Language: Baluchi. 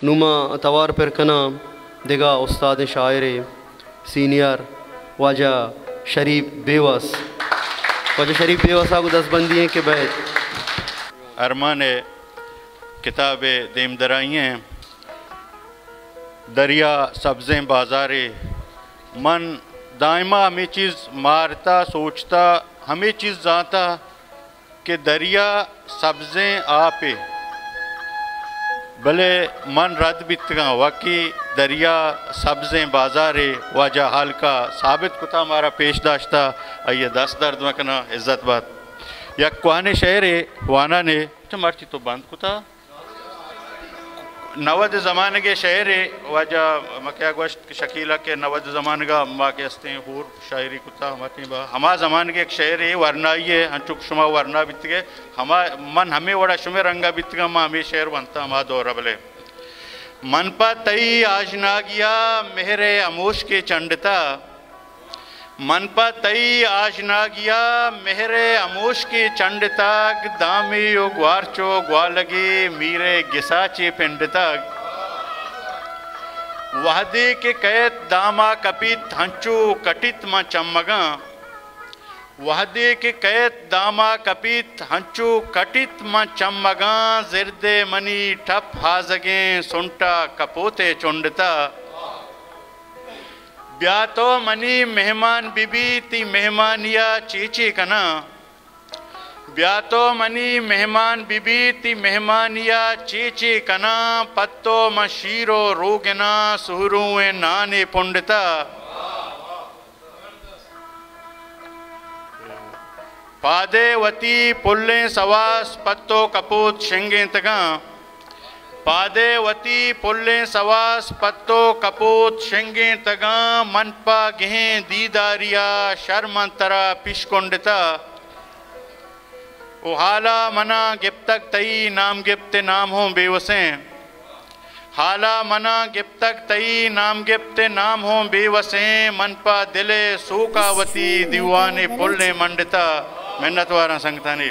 نوں ما توار پر کناں دگہ استادیں شاعرے سینئر واجہ شریف بیوس۔ واجہ شریف بیوس ءَ گوں دزبندی ایں کہ بئیت۔ ارمان ءِ کتاب ءِ دیمدرائی ایں۔ دریا سبزیں بازارے۔ من دائما ہمے چیز مارتا، سوچتا، ہمے چیز زانتا کہ دریا سبزیں آپے، بلے من رد بیتگاں، واقعی دریا سبزیں بازارے۔ واجہ ہالکا ثابت کتا، مارا پیش داشتا، آئی ءَ دست درد مکناں، عزت بات۔ یک کوہنیں شعرے وانانے، چہ مرچی تو بند کتا۔ نود زمانگ ءِ شعرے، واجہ مکیا گوشت کہ شکیل ءَ کہ نود زمانگ ءَ ما کہ استیں ہور شاعری کتا ہما ٹیم ءَ۔ ہما زمانگ ءِ یک شعرے ورنائی ءِ، انچو کہ شما ورنا بیتگ ئے، ہما من ہمے وڑا شمے رنگ ءَ بیتگاں، ما ہمے شعر ونتا ہما دور ءَ۔ بلے من پہ تئی آژناگی ءَ مہر ءِ ہموشکے چنڈتا، من پہ تئی آژناگی ءَ مہر ءِ ہموشکے چنڈتگ، دامے و گوارچ و گوالگے میر ءِ گساچے پنڈتگ۔ وہدے کہ کئیت دام ءَ کپیت ہنچو کٹیت من چمگاں، وہدے کہ کئیت دام ءَ کپیت ہنچو کٹیت من چمگاں، زرد ءِ منی ٹپ ہازگیں سنٹ ءَ کپوت ءِ چنڈتگ۔ بیا تو منی مہمان بہ بی، تئی مہمانی ءَ چے چے کناں۔ بیا تو منی مہمان بہ بی، تئی مہمانی ءَ چے چے کناں۔ پد تو من شیر و روگناں، سہروئیں نانے پنڈتگ۔ پادے وتی پلیں سواس پد تو کپوت شنگینتگاں۔ پادے وتی پلیں سواس پد تو کپوت شنگینتگاں۔ من پہ گہیں دیداری ءَ شر من ترا پیش کنڈتگ۔ او حالا منا گپتگ تئی نام گپت نام ہوں بے وسیں۔ حالا منا گپتگ تئی نام گپت نام ہوں بے وسیں۔ من پہ دل ءِ سوکا وتی دیوانے پلیں منڈتگ۔ منتواراں سنگتانی۔